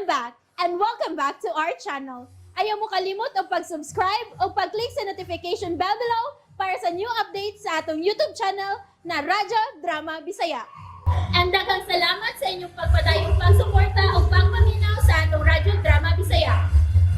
I'm back and welcome back to our channel. Ayaw mo kalimot og pag-subscribe o pag-click sa notification bell below para sa new updates sa atong YouTube channel na Radyo Drama Bisaya. And daghang salamat sa inyong pagpadayong pagsuporta o pagpaminaw sa atong Radyo Drama Bisaya.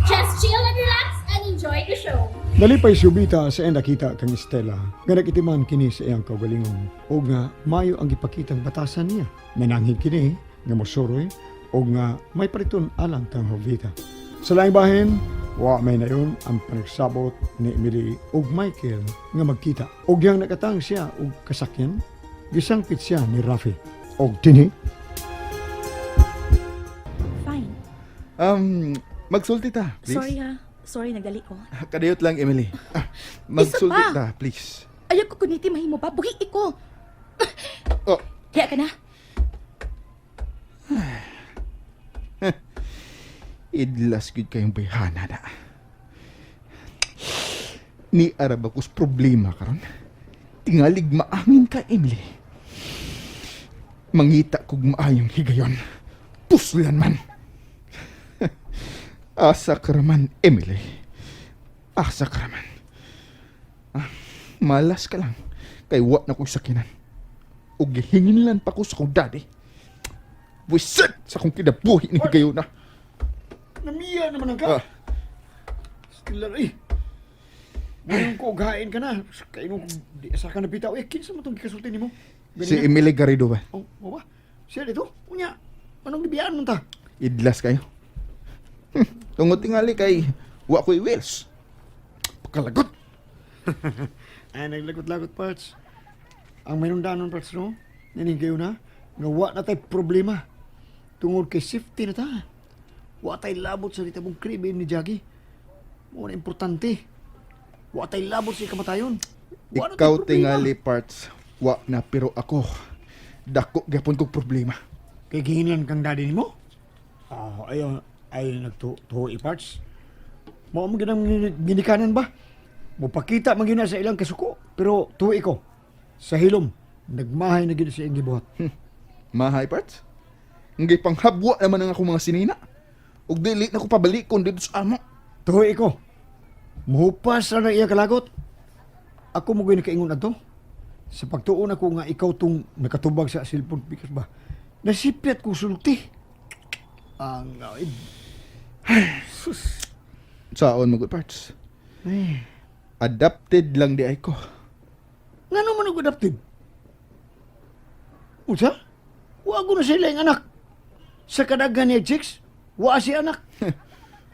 Just chill and relax and enjoy the show. Nalipay si Ubita sa iyang nakita kang Estela nga nagitiman kini sa iyang kaugalingon o nga mayo ang gipakitang batasan niya. Nananghid kini nga mosuroy o nga may pariton alang kang Jovita. Sa laing bahin, wa may nayon ang panagsabot ni Emily ug Michael nga magkita. Og diyang nakatang siya og kasakyan, gisangpit siya ni Rafi. Og dinhi, Fine. Magsulti ta, please. Sorry ha. Sorry, nagdali ko. Kadiyot lang, Emily. Ah, magsulti Isa pa. ta, please. Ayaw ko kuniti mahimo ba? Buhi ko. Oh, Kaya ka na. Idlas gud kayong bayhana na. Ni arab akong problema karon. Tingalig maangin ka, Emily. Mangita kog maayong higayon. Puslan man. Asa ka raman, Emily. Asa ka raman. Ah, malas ka lang. Kay wa na ko'y sakinan. Ug gihinginlan pa ko sa kong daddy. Wisit sa kong kinabuhi ni higayon na. Namiya naman ang ka. Ah. Stella, eh. Ngayon ko, gain ka na. Kainong ko, di asa ka napitaw. Eh, kinsa mo itong gikasulti nimo? Si Emily Garrido ba? Oh, mo ba? Siya dito? Unya, anong gibiyaan mo ta? Idlas kayo. Tungod tingali kay wa ko'y wheels. Pagkalagot. Ay, naglagot-lagot, parts. Ang mayroon parts, no? Naning kayo na? Nga wa na tay problema. Tungod kay safety na ta. Wa tay labot sa ditabong krimen ni Jackie. Mo na importante. Wa tay labot sa kamatayon. Wa na tay Ikaw problema. tingali parts wa na pero ako dako gyapon kog problema. Kay gihinlan kang daddy nimo? Ah, ayo ay nagtuo parts. Mao mo ginang ginikanan ba? Mopakita man gyud na sa ilang kasuko, pero tuwi ko. Sa hilom, nagmahay na gyud sa iyang gibuhat. Mahay parts. Ngay panghabwa naman ang akong mga sinina. Ug dili na ko pabalikon dito sa amo. Tuwi ko. Muhupas ra na iya kalagot. Ako mo gyud nakaingon adto. Sa pagtuon ako nga ikaw tong nakatubag sa cellphone because ba. Nasipyat ko sulti. Ang ay, sus. Saon mo gud parts. Ay. Adapted lang di ay ko. Ngano man og adopted? Unsa? Wa ko na sila yung anak. Sa kadagan ni chicks, wa si anak.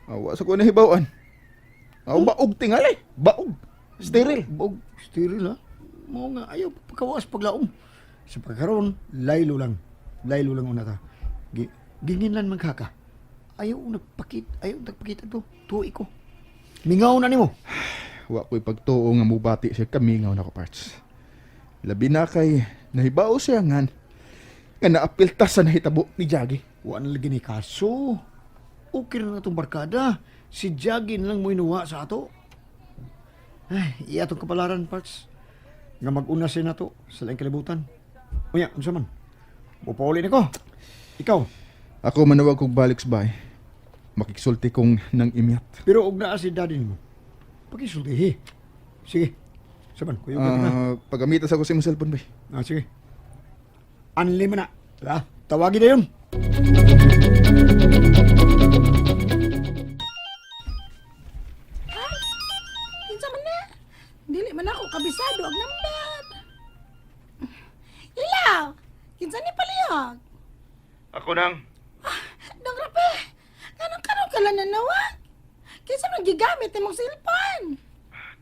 Awa sa ko nahibaw-an. Aw baog tingali, baog. Sterile. Bog, sterile ha. Mao nga ayaw pagkawas paglaom. Sa pagkaroon, laylo lang. Laylo lang una ta. Ginginlan man kaka. Ayaw nagpakit, ayaw nagpakita to. Tuwi ko. Mingaw na nimo. Wa ko'y pagtuo nga mubati siya kamingaw na ko parts. Labi na kay nahibaw siya nga nga naapilta sa nahitabo ni Jagi. Wa na lagi ni kaso. Okay na itong barkada. Si Jaggy na lang mo inuwa sa ato. Ay, iya itong kapalaran, parts. Nga mag-una siya na to sa laing kalibutan. Unya, unsa man? Mupauli na ko. Ikaw. Ako manawag kog balik sa bahay. Makiksulti kong nang imyat. Pero og naa si daddy nimo. Pakisultihi. Sige. Saban, kuyo ka na. Ah, pagamitas ako sa imong cellphone bay. Ah, sige. Anli man na. Tara, tawagin na yun. Kinsa man na? Dili man ako kabisado og number. Ilaw! Kinsa ni palihog? Ako nang. Dong rape. Kanang karon ka lang nanawag? Kinsa man gigamit imong cellphone?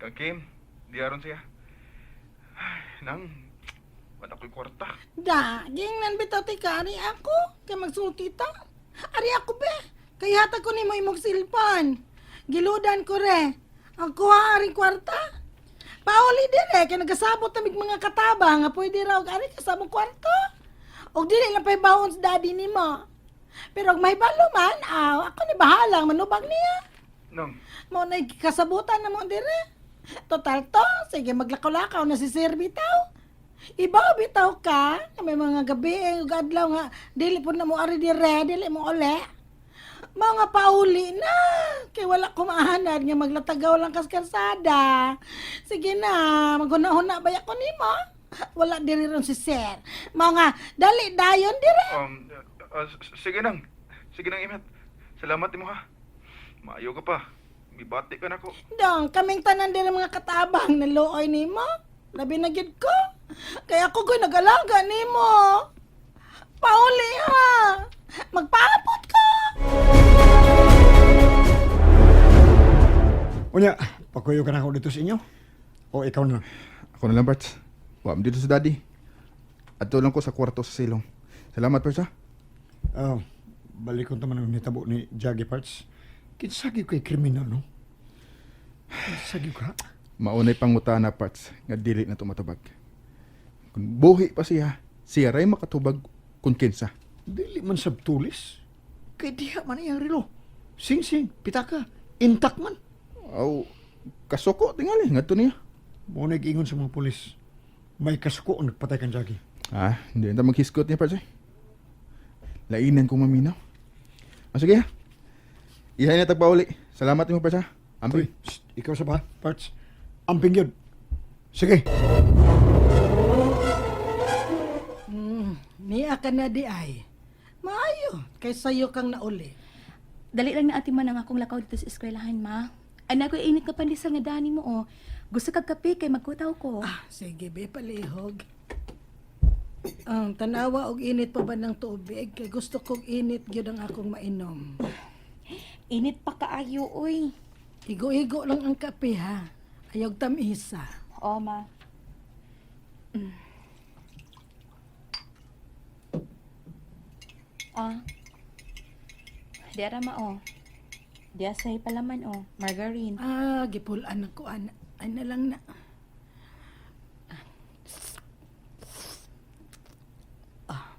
Kang Kim, di aron siya. Ay, nang, wala ko'y kwarta. Da, gingnan bitaw ti ka ari ako kay magsulti ta. Ari ako be. Kay hatag ko nimo imong cellphone. Giludan ko re. Ang kuha aring kwarta. Pauli dire kay nagasabot na mig mga kataba nga pwede raw og ari ka sa among kwarto. Og dili lang pay bawon sa daddy nimo. Pero og mahibalo man, aw, ako ni bahalang manubag niya. Nang, Mao na kasabutan na mo dire. Total to, sige maglakaw-lakaw na si Sir bitaw. Ibaw bitaw ka, na may mga gabi eh, ug adlaw nga dili po na mo ari dire, dili mo uli. Mga pauli na. Kay wala ko mahanad nga maglatagaw lang kas kalsada. Sige na, maghuna-huna ba ako nimo? Wala diri ron si sir. Mao nga, dali dayon dire. Sige nang. Sige nang, Imet. Salamat mo ha. Maayo ka pa. Mibati ka na ko. Dong, kaming tanan diri mga katabang na luoy nimo. Labi na gyud ko. Kaya ako ko'y nag-alaga nimo. Pauli ha. Magpaapot ko. Unya, pakuyo ka na ako dito sa inyo. O ikaw na lang. Ako na lang, Bart. Wa dito sa daddy. Adto lang ko sa kwarto sa silong. Salamat, Parts, ha? Oh, balikon ta man ang nitabo ni Jaggy Parts. Kinsagi kay kriminal, no? Kinsagi ka? Maunay pangutana, Parts, nga dili na tumatubag. Kung buhi pa siya, siya ray makatubag kung kinsa. Dili man sabtulis. Kay diha man iyang relo. Sing-sing, pitaka, intak man. Aw, kasuko tingali ngadto niya. Mo nag-ingon sa mga pulis. May kasuko ang nagpatay kang Jaggy. Ah, hindi na maghisgot niya, Parts, eh. Lainan kong maminaw. Ah, sige ha. Ihay na tagpauli. Salamat nimo, Parts, ha. Uy, Amping. shh, ikaw sa ba, Parts? Amping yun. Sige. Niya ka na di ay. Maayo, kay sayo kang nauli. Dali lang na ati man ang akong lakaw dito sa eskwelahan, ma. Anak ko init ka pandesal nga dani mo, oh. Gusto kag kape kay magkutaw ko. Ah, sige be, palihog. Ang tanawa og init pa ba ng tubig? Kay gusto kog init gyud ang akong mainom. Init pa kaayo, oy. Igo-igo lang ang kape ha. Ayog tamisa. Oo, ma. Ah. Di ara ma, oh. Di asay palaman, oh. Margarine. Ah, gipulan ako ana. Ay na lang na. Ah,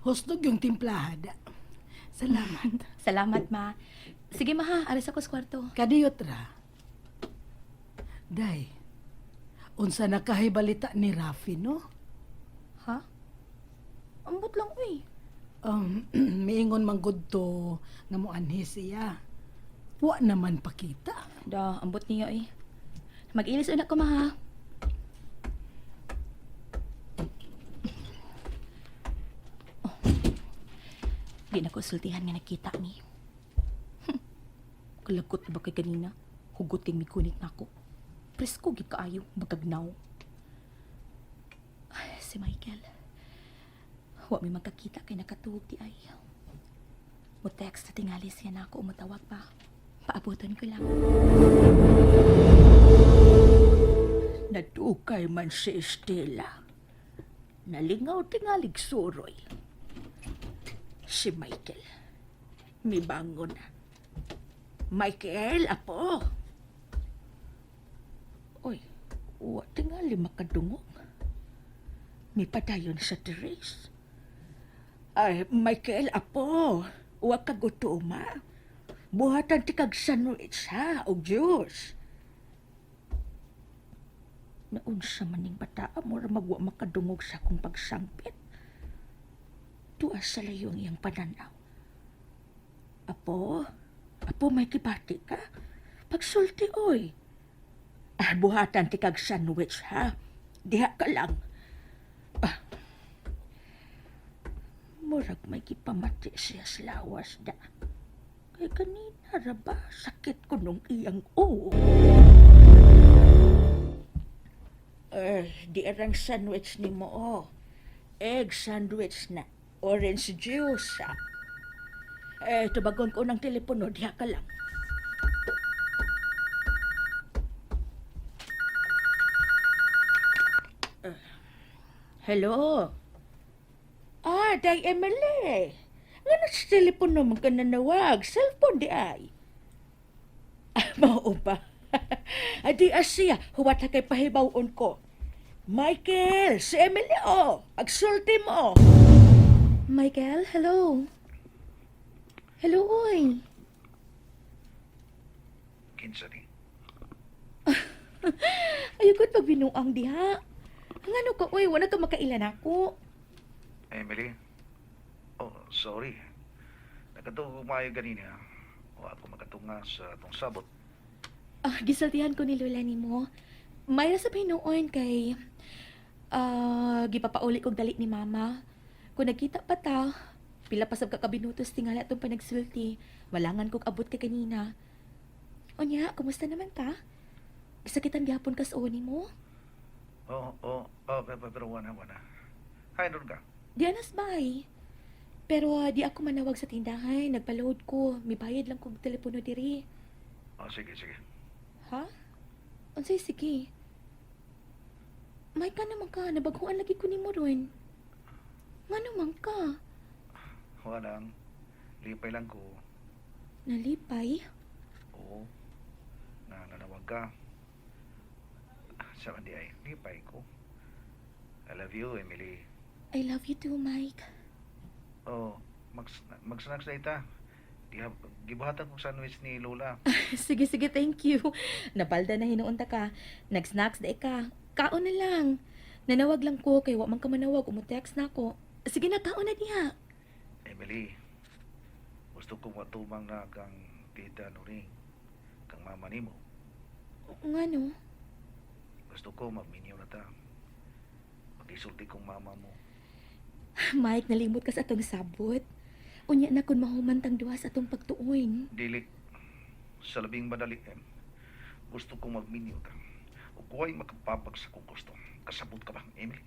husnog yung timplada. Salamat. Salamat, ma. Sige, ma, ha. Aris ako sa kwarto. Kadiyot ra. Day, unsa na kahay balita ni Rafi, no? Ha? Ambot lang, uy. Miingon man gud to nga moanhi siya. Wa naman pakita. Da, ambot niya, eh. Mag-ilis unak ko, ma, ha? Oh. Di na ko sultihan nga nakita ni. Kalagot na ba kay kanina? Hugot kay mikunit na ako. Presko gid kaayo, bagagnaw. Ay, si Michael. Wa mi magkakita kay nakatuog di ay. Mo text na tingali siya na ako umutawag pa. Paabuton ko lang. Nadukay man si Estela. Nalingaw tingalig suroy. Si Michael. Mibangon na. Michael, apo. Oy, wa tingali makadungog. Mipadayon sa Therese. Ay, Michael, apo. Wa ka gutoma. Buhatan ti kag sandwich, ha, og juice. Naunsa man ning bataa mura magwa makadungog sa akong pagsangpit. Tuwa sa layo ang iyang pananaw. Apo, apo may kibati ka. Pagsulti oy. Ah, buhatan ti kag sandwich ha. Diha ka lang. Ah. Murag may gipamati siya sa lawas da. Kay kanina ra ba sakit ko nung iyang oo. Eh, di arang sandwich ni mo, oh. Egg sandwich na. Orange juice, ah. Eh, tubagon ko ng telepono, diha ka lang. Eh, hello? Ah, Day Emily. Nga sa telepono man ka nanawag? Cellphone di ay. Ah, mao ba? Adi asya, huwat ha kay pahibawon ko. Michael, si Emily oh, agsulti mo. Michael, hello. Hello, oy. Kinsa ni? Ayoko pag binuang diha. Ngano ka, oy, wala ka makailan ako. Emily? Oh, sorry. Nakatuog maayo ganina. Wa ako makatunga sa atong sabot. Ah, gisultihan ko ni Lola nimo. May sa hinuon kay gipapauli kog dali ni Mama. Kung nagkita pa ta, pila pa sab ka kabinutos tingala atong panagsulti. Malangan kog abot ka kanina. Unya, kumusta naman ka? Gisakitan gyapon ka sa uni mo? Oo, pero wala, wala. Hay, doon ka. Di anas bay. Pero di ako manawag sa tindahan, nagpa-load ko, mibayad lang kog telepono diri. Oh, sige, sige. Ha? Unsay sige? May ka naman ka, nabaguan lagi ko nimo ron. Ngano man ka? Wala lang. Lipay lang ko. Nalipay? Oo. Na nanawag ka. Sa di ay, lipay ko. I love you, Emily. I love you too, Mike. Oh, mag-snacks na ita. Gibuhatan kong sandwich ni Lola. Sige, sige, thank you. Napalda na hinuunta ka. Nag-snacks na ka. Kaon na lang. Nanawag lang ko kay wa man ka manawag, umu-text na ako. Sige na, kaon na diha. Emily, gusto kong matubang na kang tita Nuring, kang mama nimo. Ngano? Gusto ko magminyo na ta. Magisulti kong mama mo. Mike, nalimot ka sa atong sabot. Unya na kun mahuman tang duha sa atong pagtuon. Dili, sa labing madali, em. Gusto kong magminyo ta. O kuwa'y makapapag sa kong gusto. Kasabot ka ba, Emily?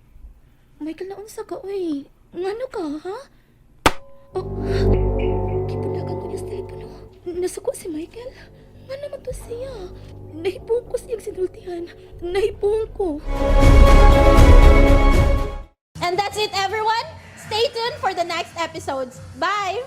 Michael, naunsa ka, oy. Ngano ka, ha? Oh, gipunakan ko niya sa telepono. Nasuko si Michael. Nga naman to siya? Nahibong ko siyang sinultihan. Nahibong ko. And that's it, everyone. Stay tuned for the next episodes. Bye!